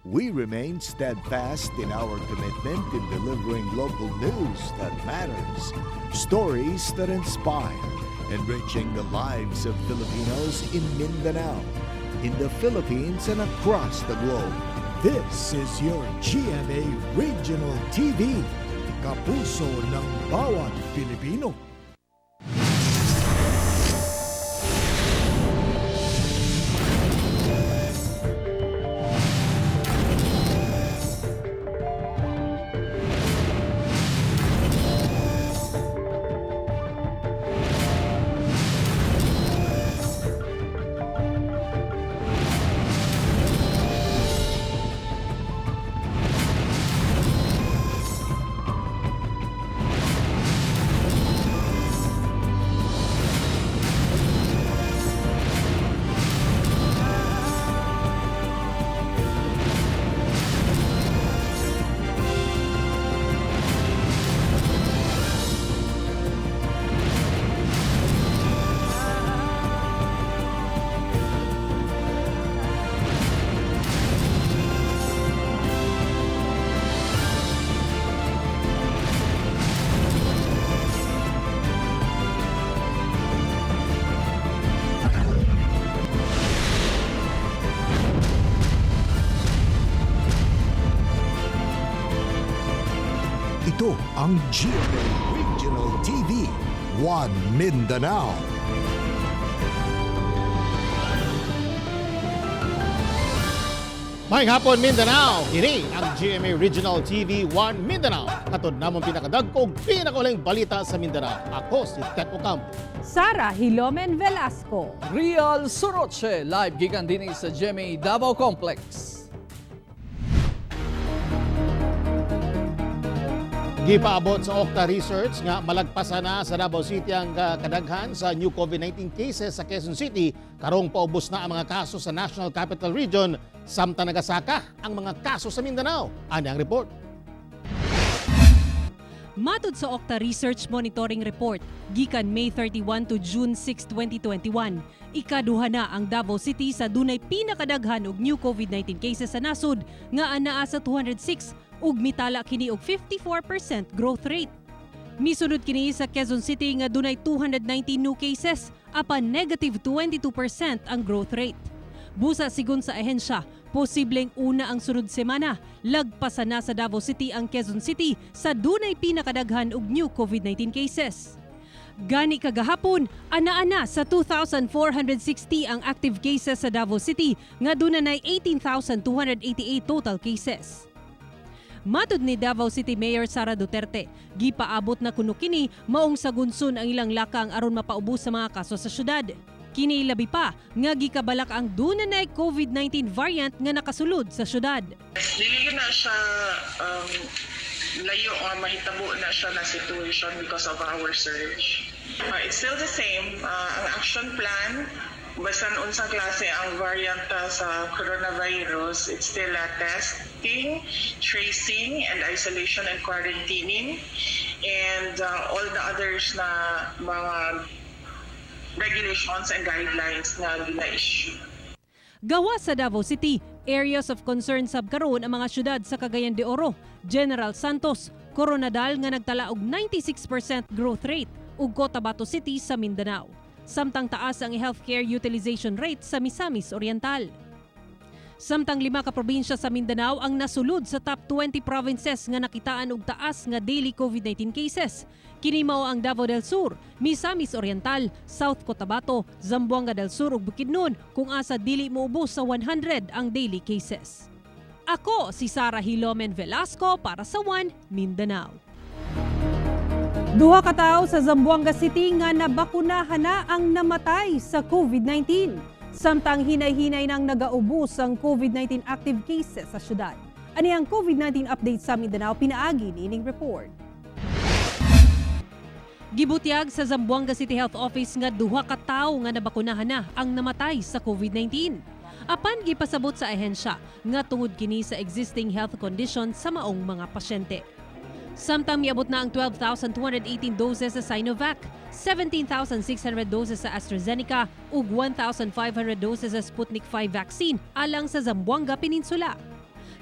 We remain steadfast in our commitment in delivering local news that matters, stories that inspire, enriching the lives of Filipinos in Mindanao, in the Philippines, and across the globe. This is your GMA Regional TV, kapuso ng bawat Pilipino. Ito ang GMA Regional TV, One Mindanao. Maayong hapon, Mindanao! Kini ang GMA Regional TV 1 Mindanao. Hatod namong pinakadagkong pinakaulahing balita sa Mindanao. Ako si Ted Ocampo. Sara Hilomen Velasco. Real Soroche, live gikan din sa GMA Davao Complex. Gipaabot sa Octa Research nga malagpasan na sa Davao City ang kadaghan sa new COVID-19 cases sa Quezon City. Karong paubos na ang mga kaso sa National Capital Region samtang nagasaka ang mga kaso sa Mindanao. Ani ang report. Matod sa Octa Research Monitoring Report, gikan May 31 to June 6, 2021, ikaduha na ang Davao City sa dunay pinakadaghan og new COVID-19 cases sa nasod nga anaa sa 206 ug mitala kini og 54% growth rate. Misunod kini sa Quezon City nga dunay 290 new cases apan negative 22% ang growth rate. Busa sigon sa ahensya, posibleng una ang sunod semana, lagpasan na sa Davao City ang Quezon City sa dunay pinakadaghan og new COVID-19 cases. Gani kagahapon, ana-ana sa 2,460 ang active cases sa Davao City nga dunay 18,288 total cases. Matod ni Davao City Mayor Sara Duterte, gipaabot na kuno kini maong sagunsun ang ilang lakang aron mapaubos sa mga kaso sa syudad. Kini labi pa nga gikabalak ang dunanay COVID-19 variant nga nakasulod sa syudad. Dili na siya layo nga mahitabo na siya na situation because of our surge. It's still the same. Ang action plan, basan unsang klase ang variant sa coronavirus, it's still testing, tracing, and isolation and quarantining. And all the others na mga regulations and guidelines na gina-issue. Gawa sa Davao City, areas of concern sab karon ang mga syudad sa Cagayan de Oro, General Santos, Coronadal nga nagtala og 96% growth rate ug Cotabato City sa Mindanao. Samtang taas ang healthcare utilization rate sa Misamis Oriental. Samtang lima ka probinsya sa Mindanao ang nasulod sa top 20 provinces nga nakitaan og taas nga daily COVID-19 cases. Kini mao ang Davao del Sur, Misamis Oriental, South Cotabato, Zamboanga del Sur ug Bukidnon kung asa dili moubos sa 100 ang daily cases. Ako si Sara Hilomen Velasco para sa One Mindanao. Duha ka tawo sa Zamboanga City nga nabakunahan na ang namatay sa COVID-19. Samtang hinay-hinay nang nagaubos ang COVID-19 active cases sa syudad. Ani ang COVID-19 update sa Mindanao pinaagi niining report. Gibutyag sa Zamboanga City Health Office nga duha ka tawo nga nabakunahan na ang namatay sa COVID-19. Apan gipasabot sa ahensya nga tungod kini sa existing health condition sa maong mga pasyente. Samtang miabot na ang 12,218 doses sa Sinovac, 17,600 doses sa AstraZeneca ug 1,500 doses sa Sputnik 5 vaccine alang sa Zamboanga Peninsula.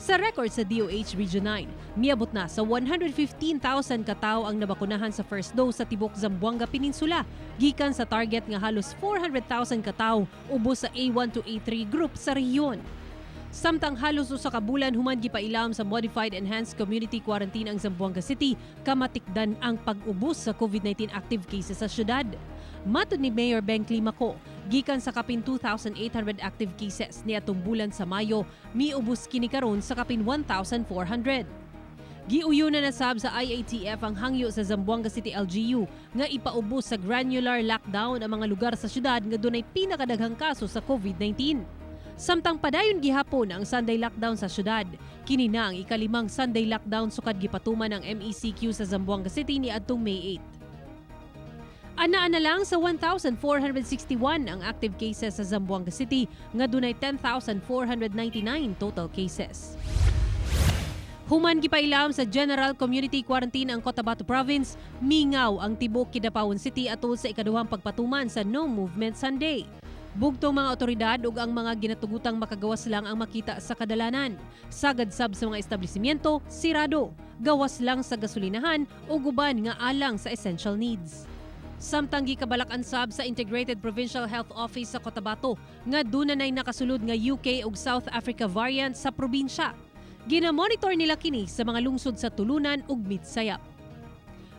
Sa record sa DOH Region 9, miabot na sa 115,000 katao ang nabakunahan sa first dose sa tibok Zamboanga Peninsula, gikan sa target nga halos 400,000 katao ubos sa A1 to A3 group sa rehiyon. Samtang halos 1 ka bulan human gipailawom sa Modified Enhanced Community Quarantine ang Zamboanga City, kamatikdan ang pag-ubos sa COVID-19 active cases sa syudad. Matod ni Mayor Ben Climaco, gikan sa kapin 2,800 active cases niadtong bulan sa Mayo, miubos kini karon sa kapin 1,400. Giuyo na nasab sa IATF ang hangyo sa Zamboanga City LGU nga ipaubos sa granular lockdown ang mga lugar sa syudad nga dunay pinakadaghang kaso sa COVID-19. Samtang padayon gihapon ang Sunday lockdown sa syudad. Kini na ang ikalimang Sunday lockdown sukad gipatuman ang MECQ sa Zamboanga City niadtong May 8. Anaa na lang sa 1,461 ang active cases sa Zamboanga City nga dunay 10,499 total cases. Human gipailawom sa General Community Quarantine ang Cotabato Province, mingaw ang tibuok Kidapawan City atol sa ikaduhang pagpatuman sa No Movement Sunday. Bugtong mga otoridad ug ang mga ginatugutang makagawas lang ang makita sa kadalanan. Sagad sab sa mga establishmento, sirado. Gawas lang sa gasolinahan ug uban nga alang sa essential needs. Samtang gikabalak-an sab sa Integrated Provincial Health Office sa Cotabato nga duna nay nakasulod nga UK ug South Africa variant sa probinsya. Gina-monitor nila kini sa mga lungsod sa Tulunan ug Midsayap.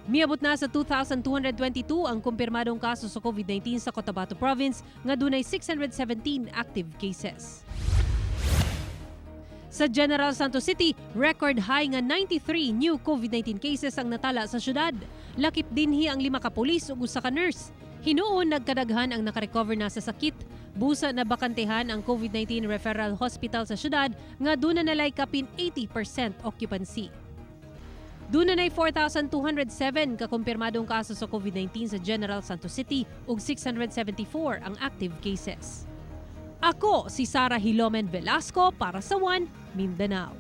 Miabot na sa 2,222 ang kumpirmadong kaso sa COVID-19 sa Cotabato Province nga dunay 617 active cases. Sa General Santos City, record high nga 93 new COVID-19 cases ang natala sa syudad. Lakip dinhi ang 5 ka pulis ug 1 ka nurse. Hinuon nagkadaghan ang nakarecover na sa sakit. Busa na bakantehan ang COVID-19 referral hospital sa syudad nga duna nalay kapin 80% occupancy. Duna nay 4,207 kakumpirmadong kaso sa COVID-19 sa General Santos City ug 674 ang active cases. Ako si Sara Hilomen Velasco para sa One Mindanao.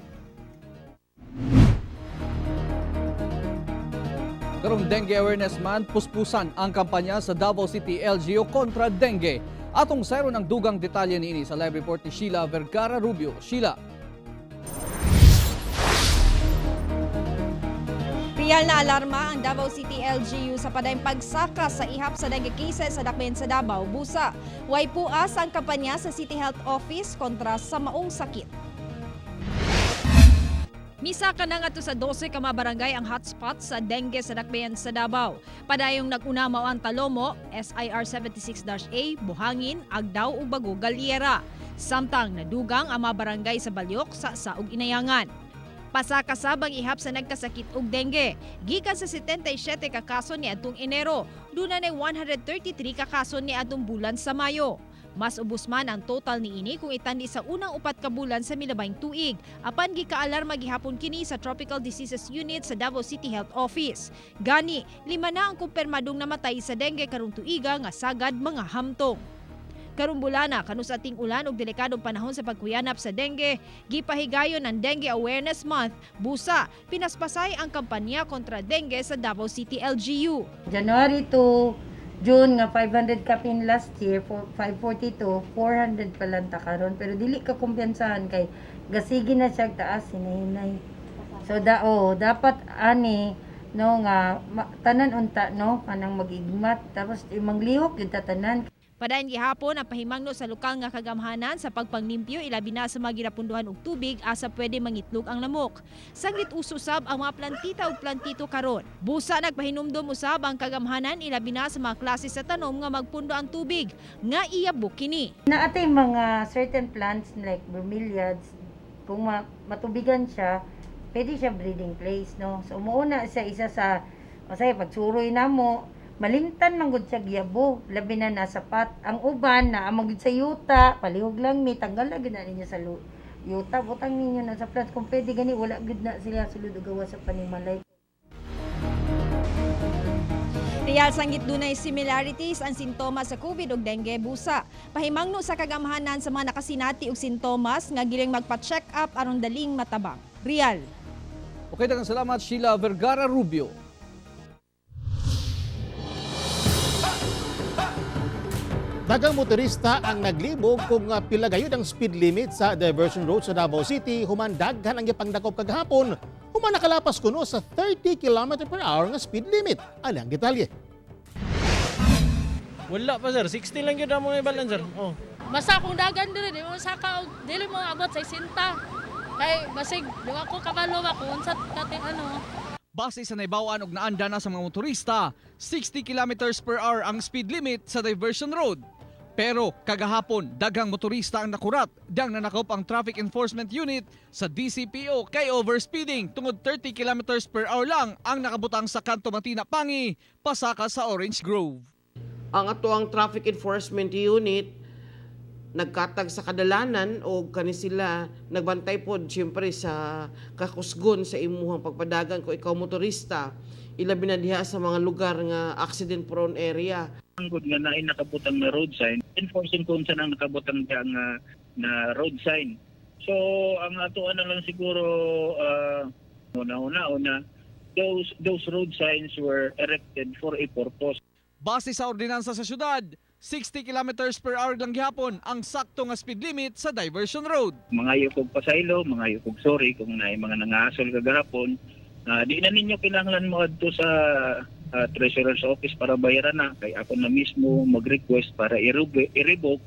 Karong Dengue Awareness Month, puspusan ang kampanya sa Davao City LGU kontra dengue. Atong sayro ng dugang detalye niini sa live report ni Sheila Vergara Rubio. Sheila. Real na alarma ang Davao City LGU sa padayong pagsaka sa ihap sa dengue cases sa dakbayan sa Davao, Busa. Way puas ang kampanya sa City Health Office kontra sa maong sakit. Misaka na ngadto sa 12 ka mga barangay ang hotspot sa dengue sa dakbayan sa Davao. Padayong nag-una mao ang Talomo, SIR 76-A, Buhangin, Agdao ug Bago Galiera. Samtang nadugang ang mga barangay sa Baliok, Sa ug Inayangan. Pasaka sab ang ihap sa nagkasakit og dengue. Gikan sa 77 ka kaso niadtong Enero, duna nay 133 ka kaso niadtong bulan sa Mayo. Mas ubos man ang total niini kung itandi sa unang 4 ka bulan sa milabayng tuig. Apan gikaalarma gihapon kini sa Tropical Diseases Unit sa Davao City Health Office. Gani, 5 na ang kumpirmadong namatay sa dengue karong tuiga nga sagad mga hamtong. Karong bulana, kanus ating ulan ug delikadong panahon sa pagkuyanap sa dengue, gipahigayon ang Dengue Awareness Month, busa, pinaspasay ang kampanya kontra dengue sa Davao City LGU. January to June nga 500 kapin last year, 542, 400 pa lang ta karon, pero dili ka kumpiyansahan kay gasigi na siya taas hinahinay. So da oh, dapat ani no nga tanan unta no kanang magigmat, tapos imang lihok gyud ta tanan. Padayon gihapon ang pahimangno sa lokal nga kagamhanan sa pagpanglimpyo, ilabi na sa mga ginapunduhan og tubig asa pwede mangitlog ang lamok. Sanglit uso sab ang mga plantita ug plantito karon. Busa nagpahinumdom usab ang kagamhanan, ilabi na sa mga klase sa tanom nga magpundo ang tubig nga iyabok kini. Naatay mga certain plants like bromeliads, kung matubigan siya, pwede siya breeding place, no? So muuna siya isa sa, o say, pagsuroy namo, malimtan man gud siya giyabo, labi na nasa pot. Ang uban na amang gud sa yuta, palihog lang mi, tanggal na gud na ninyo sa yuta, butang ninyo na sa plants kung pwede gani, wala gud na sila sulod og gawas sa panimalay. Real sanggit dunay similarities ang sintomas sa COVID ug dengue, busa. Pahimangno sa kagamhanan sa mga nakasinati og sintomas nga giling magpa-check up aron daling matabang. Real. Okay, daghang salamat Sheila Vergara Rubio. Daghang motorista ang naglibog kung pila gayud ang speed limit sa Diversion Road sa Davao City human daghan ang gipangdakop kagahapon, human nakalapas kuno sa 30 km per hour nga speed limit. Ani ang detalye. Wala pa, sir, 60 lang yun ang mga ibalan, sir. Oh. Basta kung dagan diri di mo saka og dili mo abot sa 60. Kay basig di ako kabalo ba kung unsa kati ano. Base sa naibawaan og naanda na sa mga motorista, 60 kilometers per hour ang speed limit sa Diversion Road. Pero kagahapon, daghang motorista ang nakurat dang nanakop ang Traffic Enforcement Unit sa DCPO kay overspeeding tungod 30 kilometers per hour lang ang nakabutang sa Kanto Matina Pangi pasaka sa Orange Grove. Ang ato ang Traffic Enforcement Unit nagkatag sa kadalanan o kani sila nagbantay pod siyempre sa kakusgon sa imuhang pagpadagan kung ikaw motorista, ilabi na diha sa mga lugar nga accident prone area. Ang good nga naay nakabutang na road sign, enforcing kung saan ang nakabutang diha nga na road sign. So ang ato na lang siguro, una una una, those road signs were erected for a purpose. Base sa ordinansa sa syudad, 60 kilometers per hour lang gihapon ang sakto nga speed limit sa Diversion Road. Mangayo kog pasaylo, mangayo kog sorry kung naay mga nangasol kagahapon. Di na ninyo kinahanglan mo adto sa treasurer's office para bayaran na, kay ako na mismo mag-request para i-revoke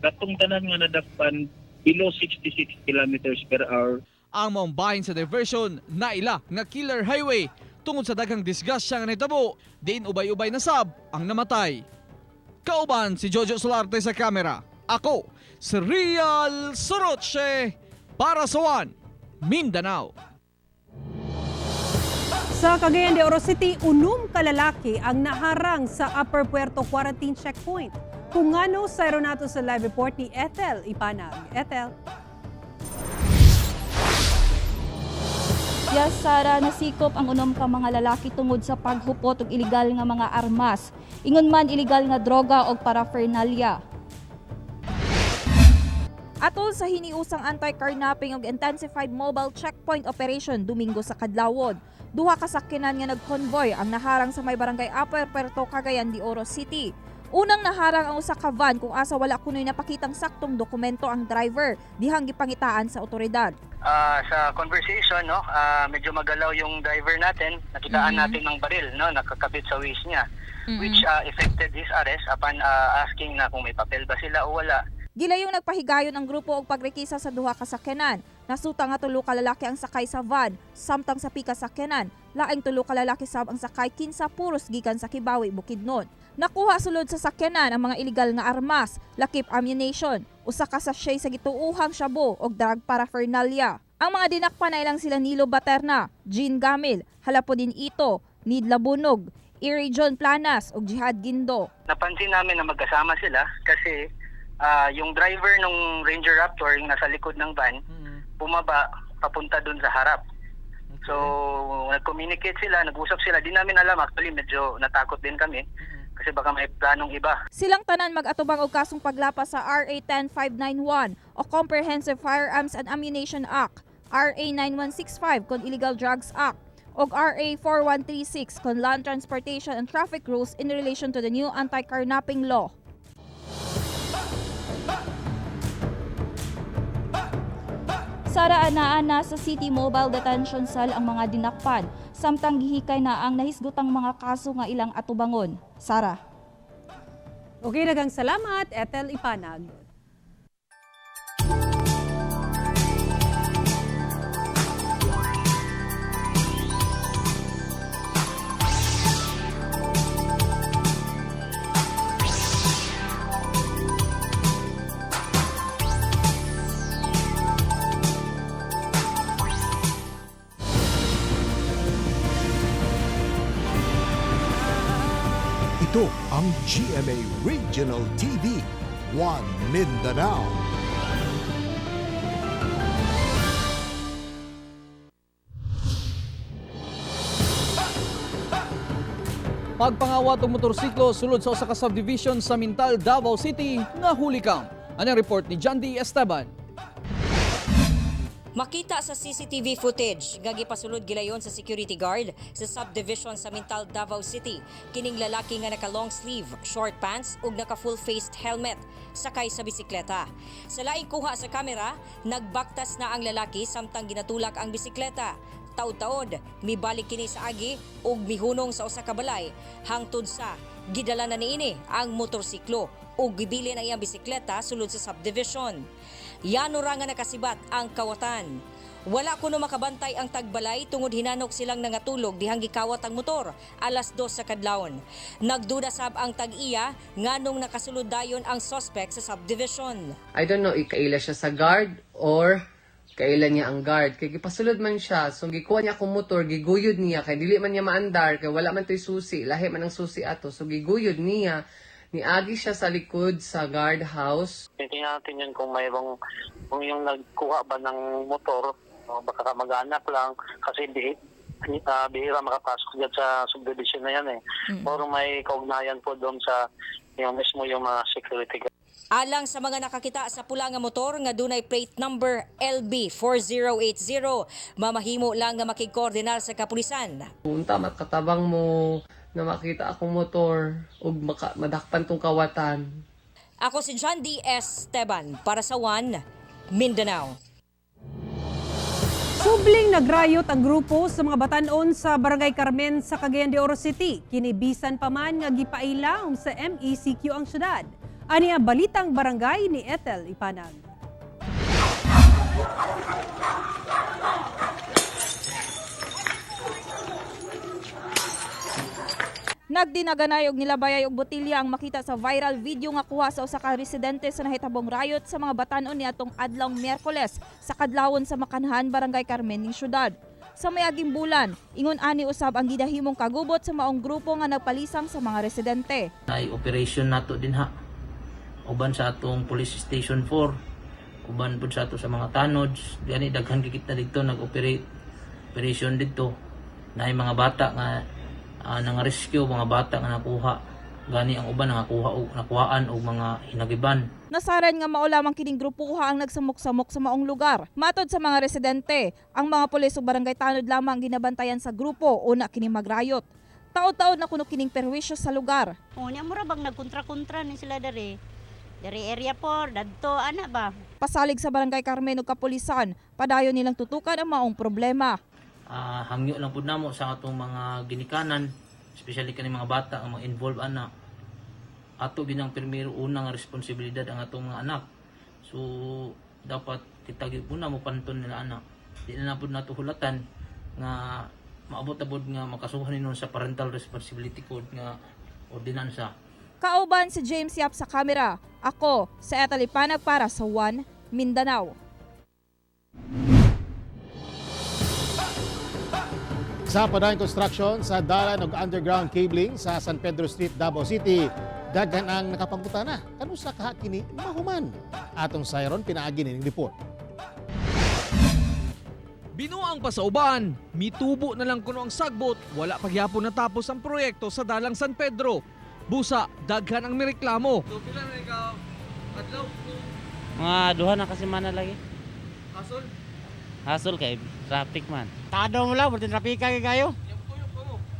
katong tanan nga nadakpan below 66 kilometers per hour. Ang maong bahin sa diversion naila nga killer highway tungod sa daghang disgrasya nga nahitabo, diin ubay-ubay na sab ang namatay. Kauban si Jojo Solarte sa kamera. Ako, si Real Soroche para sa One Mindanao. Sa Cagayan de Oro City, 6 ka lalaki ang naharang sa Upper Puerto Quarantine Checkpoint. Kung ngano, sayro nato sa live report ni Ethel Ipanag. Ethel. Yes, Sara, nasikop ang 6 ka mga lalaki tungod sa paghupot og iligal nga mga armas. Ingon man iligal nga droga og paraphernalia. Atol sa hiniusang anti-carnapping ug intensified mobile checkpoint operation Domingo sa Kadlawon, duha ka sakyanan nga nagkonvoy ang naharang sa may barangay Upper Puerto, Cagayan de Oro City. Unang naharang ang usa ka van kung asa wala kunoy napakitang saktong dokumento ang driver dihang gipangitaan sa otoridad. Sa conversation, no, medyo magalaw yung driver natin. Nakitaan natin ng baril, no, nakakabit sa waist niya, which effected his arrest upon asking na kung may papel ba sila o wala. Gilayong nagpahigayon ang grupo og pagrekisa sa duha ka sakyanan. Nasuta nga tulo ka lalaki ang sakay sa van, samtang sa pika sakyanan, laing tulo ka lalaki sab ang sakay kinsa puros gikan sa Kibawi, Bukidnon. Nakuha sulod sa sakyanan ang mga iligal nga armas, lakip ammunition, usa ka sachet sa gituohang shabu og drug paraphernalia. Ang mga dinakpan ay lang sila Nilo Baterna, Jean Gamil, Halapodin Ito, Nid Labunog, Iri John Planas ug Jihad Gindo. Napansin namin na magkasama sila kasi yung driver ng Ranger Raptor, yung nasa likod ng van, bumaba papunta dun sa harap. So, nag-communicate sila, nag-usap sila. Di namin alam, actually medyo natakot din kami kasi baka may planong iba. Silang tanan mag-atubang og kasong paglapas sa RA 10591 o Comprehensive Firearms and Ammunition Act, RA 9165 kon Illegal Drugs Act, og RA 4136 kon Land Transportation and Traffic Rules in relation to the new anti-carnapping law. Sara, anaa sa City Mobile Detention Cell ang mga dinakpan, samtang gihikay na ang nahisgutang mga kaso nga ilang atubangon. Sara. Okay, daghang salamat, Ethel Ipanag. Ito ang GMA Regional TV, One Mindanao. Pagpangawat og motorsiklo sulod sa usa ka subdivision sa Mintal, Davao City, nahuli kam. Ang report ni John D. Esteban. Makita sa CCTV footage nga gipasulod gilayon sa security guard sa subdivision sa Mintal, Davao City kining lalaki nga naka long sleeve, short pants ug naka full faced helmet sakay sa bisikleta. Sa laing kuha sa kamera, nagbaktas na ang lalaki samtang ginatulak ang bisikleta. Taud-taod, mibalik kini sa agi ug mihunong sa usa ka balay hangtod sa gidala na niini ang motorsiklo ug gibilin ang iyang bisikleta sulod sa subdivision. Yano ra nga nakasibat ang kawatan. Wala kuno makabantay ang tagbalay tungod hinanok silang nangatulog dihang gikawat ang motor 2:00 sa kadlawon. Nagduda sab ang tag-iya nganong nakasulod dayon ang suspect sa subdivision. I don't know ikaila siya sa guard or kaila niya ang guard. Kay gipasulod man siya, so gikuha niya akong motor, giguyod niya, kay dili man niya maandar, kay wala man to'y susi, lahi man ang susi ato. So giguyod niya, niagi siya sa likod sa guard house. Titingnan natin yun kung mayroong, kung yung nagkuha ba ng motor, o baka kamag-anak lang, kasi bihira makapasok dyan sa subdivision na yan eh. Or may kaugnayan po doon sa yung mismo yung mga security guard. Alang sa mga nakakita sa pula nga motor nga dunay plate number LB4080, mamahimo lang nga makigkoordinar sa kapulisan. Unta makatabang mo na makita akong motor ug madakpan tong kawatan. Ako si John D. Esteban para sa One Mindanao. Subling nagrayot ang grupo sa mga batan-on sa Barangay Carmen sa Cagayan de Oro City. Kinibisan pa man nga gipailawom sa MECQ ang syudad. Ani ang Balitang Barangay ni Ethel Ipanag. Nagdinaganay og nilabayay og botilya ang makita sa viral video nga kuha sa usa ka residente sa nahitabong riot sa mga batan-on niadtong adlawng Miyerkules sa kadlawon sa Makanhan, Barangay Carmen ning syudad. Sa mayaging bulan, ingon ani usab ang gidahimong kagubot sa maong grupo nga nagpalisang sa mga residente. Ay operation nato din ha. Uban sa atong police station 4, uban pud sa ato sa mga tanods, gani daghan kita didto nag-operate operation didto. Naay mga bata nga nang rescue, mga bata nga nakuha, gani ang uban nakakuha og nakuhaan og mga hinagiban. Nasaran nga mao lamang kining grupuha ang nagsamok-samok sa maong lugar. Matod sa mga residente, ang mga pulis ug barangay tanod lamang ang ginabantayan sa grupo una kini magrayot. Taod-taod na kuno kining perwisyo sa lugar. O nya mura bang nagkontra-kontra ni sila dere. Dere area 4, dadto ana ba? Pasalig sa Barangay Carmen ug kapulisan, padayon nilang tutukan ang maong problema. Hangyo lang pud namo sa atong mga ginikanan, especially kani mga bata ang mga involved ana. Ato ginang primero una nga responsibilidad ang atong mga anak. So dapat kita gyud muna mo panton nila ana. Di na pud nato hulatan nga maabot-abot nga makasuhan ni sa parental responsibility code nga ordinansa. Kauban si James Yap sa kamera. Ako, sa Ethel Ipanag para sa One Mindanao. Sa padayong construction sa dalan og underground cabling sa San Pedro Street, Davao City, daghan ang nakapangutana kanusa kaha kini mahuman. Atong sayron pinaagi ning report. Binuang pa sa uban, mitubo na lang kuno ang sagbot, wala pagyapon natapos ang proyekto sa Dalang San Pedro. Busa, daghan ang mireklamo. So pila na ikaw adlaw? Mga 2 na kasi mana lagi. Hasol? Hasol kay traffic man. Tadaw mo lang, butin trapika kay kayo.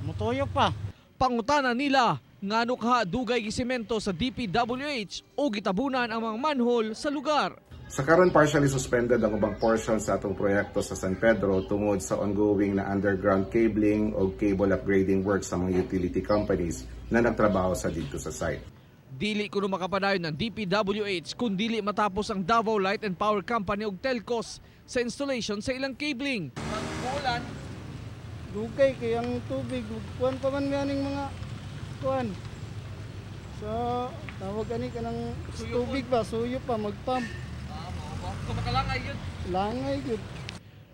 Mutuyok pa. Pangutana nila, ngano kaha dugay gisemento sa DPWH o gitabunan ang mga manhole sa lugar. Sa karon, partially suspended ang ubang portion sa atong proyekto sa San Pedro tungod sa ongoing na underground cabling o cable upgrading works sa mga utility companies na nagtrabaho sa didto sa site. Dili kuno makapadayon ng DPWH kung dili matapos ang Davao Light and Power Company ug Telcos sa installation sa ilang cabling. Pag-ulan, dugay kay ang tubig, kuan pa man ganing mga kuan. Sa tawag ani kanang tubig ba, suyo pa magpump. Kumakalangay yun. Langay gyud.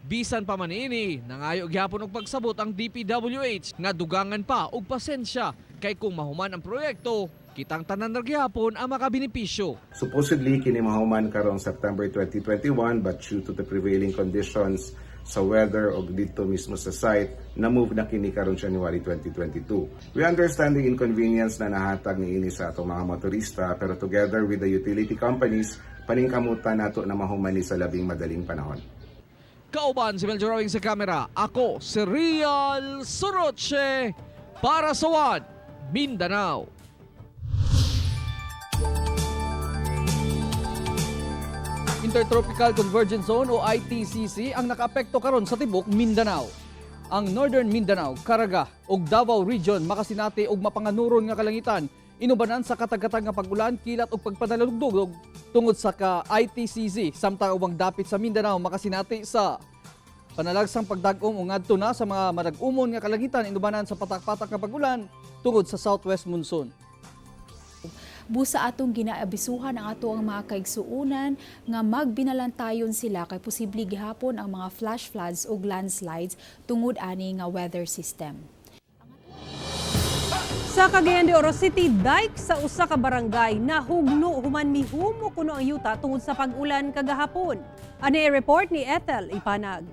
Bisan pa man ini, nangayo gyapon og pagsabot ang DPWH nga dugangan pa og pasensya kay kung mahuman ang proyekto, kitang tanan ra gyapon ang makabenepisyo. Supposedly, kini mahuman karong September 2021, but due to the prevailing conditions sa weather o dito mismo sa site, na-move na kini karong January 2022. We understand the inconvenience na nahatag niini sa atong mga motorista, pero together with the utility companies, paningkamutan nato na mahuman ni sa labing madaling panahon. Kauban si Meljo Rawing sa kamera. Ako si Real Soroche para sa One Mindanao. Intertropical Convergence Zone o ITCZ ang nakaapekto karon sa tibok Mindanao. Ang Northern Mindanao, Caraga ug Davao Region makasinati og mapanganuron nga kalangitan inubanan sa katag-katag nga pag-ulan, kilat ug pagpadalugdog tungod sa ka ITCZ, samtang ubang dapit sa Mindanao makasinati sa panalagsang pagdag-om o ngadto na sa mga madag-umon nga kalangitan inubanan sa patak-patak nga pag-ulan tungod sa southwest monsoon. Busa atong ginaabisuhan ang ato ang mga kaigsuonan nga magbinalantayon sila kay posible gihapon ang mga flash floods ug landslides tungod ani nga weather system. Sa Cagayan de Oro City, dike sa usa ka barangay nahugno human mihumo kuno ang yuta tungod sa pag-ulan kagahapon. Ani report ni Ethel Ipanag.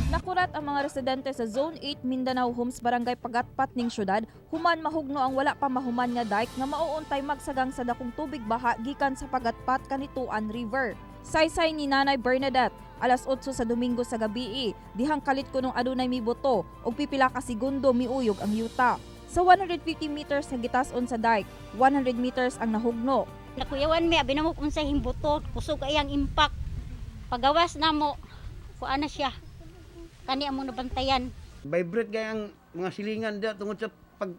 Nakurat ang mga residente sa Zone 8 Mindanao Homes, Barangay Pagatpat ning syudad human mahugno ang wala pa mahuman nga dike nga mauuntay magsagang sa dakong tubig baha gikan sa Pagatpat Canitoan River. Saysay ni Nanay Bernadette, alas 8 sa Domingo sa gabii, dihang kalit kunong adunay mibuto ug pipila ka segundo miuyog ang yuta. Sa 150 meters nga gitas-on sa dike, 100 meters ang nahugno. Nakuyawan mi, abi namo kung sa himbuto, kusog ay ang impact. Pagawas namo, kuan na siya. Kani among nabantayan. Vibrate kay ang mga silingan da tungod sa pag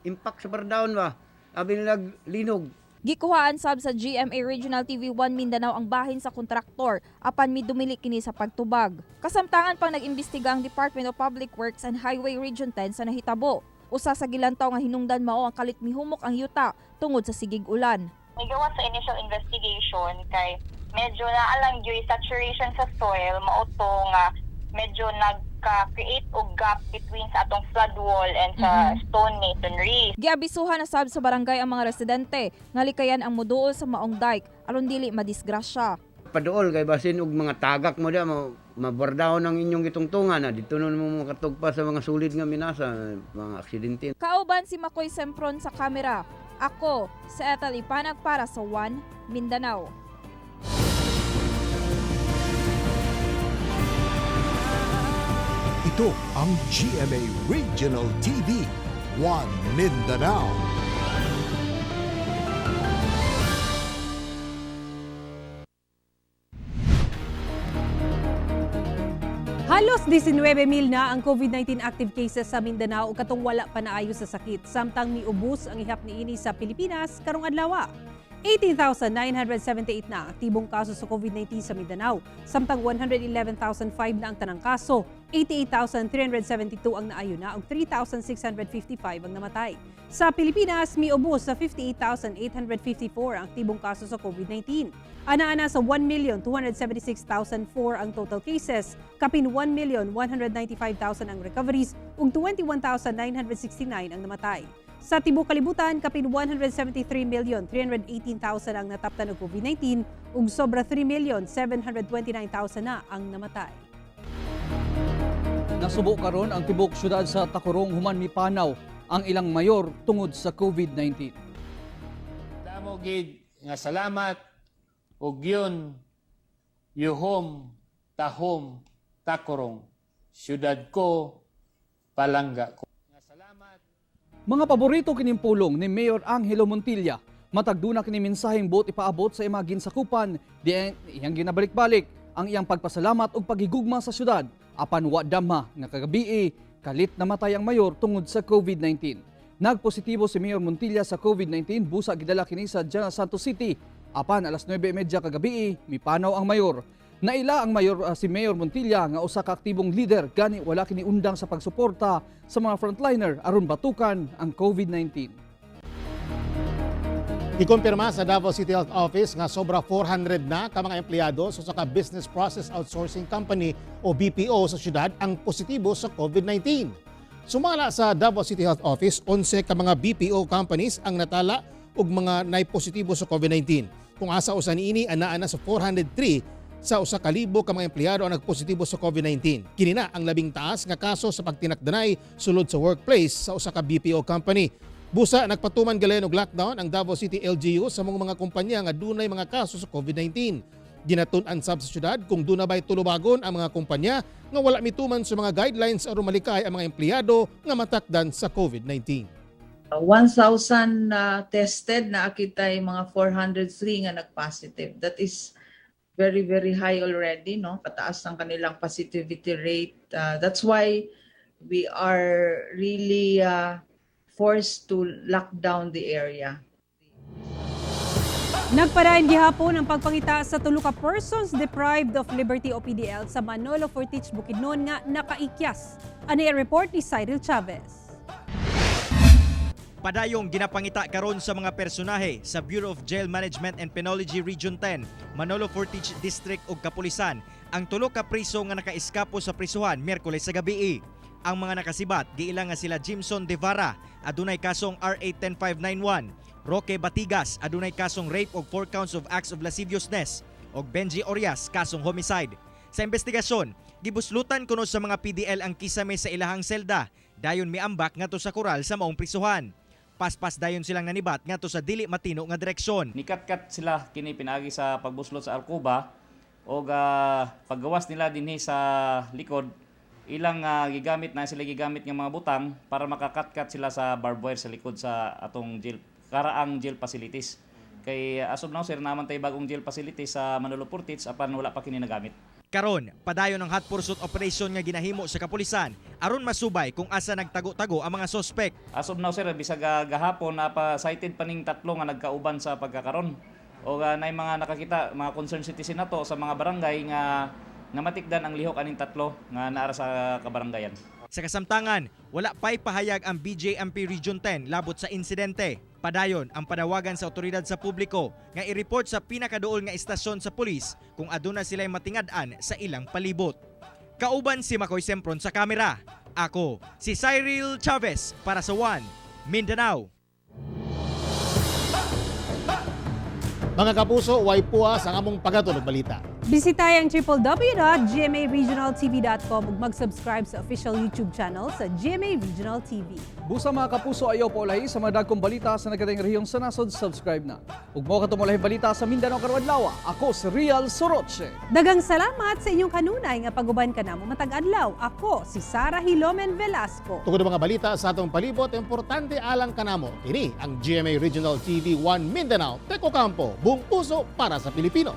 impact sa bardaon ba. Abi nila linog. Gikuhaan sab sa GMA Regional TV 1 Mindanao ang bahin sa kontraktor apan midumili kini sa pagtubag. Kasamtangan pang nag-imbestiga ang Department of Public Works and Highway Region 10 sa nahitabo. Usa sa gilantaw nga hinungdan mao ang kalit mihumok ang yuta tungod sa sigig ulan. Migawas sa initial investigation kay medyo naalang gyud saturation sa soil, mao to nga medyo nagka-create og gap between sa atong flood wall and sa stone masonry. Giabisuhan na sab sa barangay ang mga residente nga likayan ang moduol sa maong dike aron dili madisgrasya. Paduol kay basin og mga tagak mo da mo mabardahon ang inyong gitungtungan na dito nun mo makatugpa sa mga sulid nga minasa, mga aksidente. Kauban si Makoy Sempron sa kamera. Ako, si Ethel Ipanag para sa One Mindanao. Ito ang GMA Regional TV, One Mindanao. Halos 19,000 na ang COVID-19 active cases sa Mindanao ug katong wala pa naayo sa sakit, samtang miubos ang ihap niini sa Pilipinas karong adlaw. 18,978 na ang aktibong kaso sa COVID-19 sa Mindanao, samtang 111,005 na ang tanang kaso, 88,372 ang naayo na ug 3,655 ang namatay. Sa Pilipinas, miubos sa 58,854 ang aktibong kaso sa COVID-19. Ana-ana sa 1,276,004 ang total cases, kapin 1,195,000 ang recoveries ug 21,969 ang namatay. Sa tibuok kalibutan, kapin 173,318,000 ang nataptan og COVID-19 ug sobra 3,729,000 na ang namatay. Nasubo karon ang tibok syudad sa Tacurong human mipanaw ang ilang mayor tungod sa COVID-19. Damo gid nga salamat ug yun yuhom tahom Tacurong, syudad ko, palangga ko. Mga paborito kining pulong ni Mayor Angelo Montilla. Matag duna kini mensaheng buot ipaabot sa iyang ginsakupan, di iyang ginabalik-balik ang iyang pagpasalamat ug paghigugma sa syudad. Apan wa dama nga kagabii kalit namatay ang mayor tungod sa COVID-19. Nagpositibo si Mayor Montilla sa COVID-19 busa gidala kini sa General Santos City. Apan alas 9:30 kagabii mipanaw ang mayor. Naila ang mayor si Mayor Montilla nga usa ka aktibong leader, gani wala kini undang sa pagsuporta sa mga frontliner aron batukan ang COVID-19. Ikumpirma sa Davao City Health Office nga sobra 400 na ka mga empleyado sa usa ka business process outsourcing company o BPO sa syudad ang positibo sa COVID-19. Sumala sa Davao City Health Office, 11 ka mga BPO companies ang natala og mga naipositibo sa COVID-19. Kung asa usa niini, anaa na sa 403 sa 1,000 ka mga empleyado ang nagpositibo sa COVID-19. Kini na ang labing taas nga kaso sa pagtinakdanay sulod sa workplace sa usa ka BPO company. Busa nagpatuman galen og lockdown ang Davao City LGU sa mga kumpanya nga dunay mga kaso sa COVID-19. Ginatun-an sab sa syudad kung duna bay tulubagon ang mga kumpanya nga wala mituman sa mga guidelines aron malikay ang mga empleyado nga matakdan sa COVID-19. 1,000 na tested na kitay mga 403 nga nag-positive. That is very, very high already, no? Pataas ang kanilang positivity rate. That's why we are really forced to lock down the area. Nagpadayon gihapon ang pagpangita sa tulo ka persons deprived of liberty o PDL sa Manolo Fortich, Bukidnon nga nakaikyas. Ani ang report ni Cyril Chavez. Padayong ginapangita karon sa mga personahe sa Bureau of Jail Management and Penology Region 10, Manolo Fortich District ug Kapulisan ang tulo ka priso nga nakaiskapo sa prisuhan Miyerkules sa gabi. Ang mga nakasibat giila nga sila Jimson Devara, adunay kasong RA 10591, Roque Batigas, adunay kasong rape og 4 counts of acts of lasciviousness, ug Benji Orias, kasong homicide. Sa investigasyon, gibuslutan kuno sa mga PDL ang kisame sa ilahang selda, dayon miambak ngadto sa koral sa maong prisuhan. Paspas dayon silang nanibat ngadto sa dili matino nga direksyon. Nikatkat sila kini pinaagi sa pagbuslot sa alkuba o paggawas nila dinhi sa likod, ilang gigamit na sila gigamit ng mga butang para makakatkat sila sa barbed wire sa likod sa atong jail, karaang jail facilities. Kay as of now, sir, naman tay bagong jail facilities sa Manolo Fortich apan wala pa kini nagamit. Karon, padayon ang hot pursuit operation nga ginahimo sa kapulisan aron masubay kung asa nagtago-tago ang mga sospek. As of now, sir, bisag gahapon napa sighted pa ning tatlo nga nagkauban sa pagkakaron. O naay mga nakakita, mga concerned citizen nato sa mga barangay nga namatikdan ang lihok aning tatlo nga naara sa kabaranggayan. Sa kasamtangan, wala pa'y pahayag ang BJMP Region 10 labot sa insidente. Padayon ang panawagan sa otoridad sa publiko nga i-report sa pinakaduol nga istasyon sa pulis kung aduna sila'y matingad-an sa ilang palibot. Kauban si Makoy Sempron sa kamera. Ako, si Cyril Chavez para sa One Mindanao. Mga kapuso, way puwas ang among pagatulog balita. Bisitay ang www.gmaregionaltv.com ug mag-subscribe sa official YouTube channel sa GMA Regional TV. Busa, mga kapuso, ayaw paulahi sa mga dagkong balita sa nagkadaiyang rehiyon sa nasod, subscribe na. Ug mo katong ulahing balita sa Mindanao karong adlaw. Ako si Real Soroche. Daghang salamat sa inyong kanunay nga paguban kanamo matag adlaw. Ako si Sara Hilomen Velasco. Tungod mga balita sa atong palibot, importante alang kanamo. Kini ang GMA Regional TV 1 Mindanao. Teko Campo, buong puso para sa Pilipino.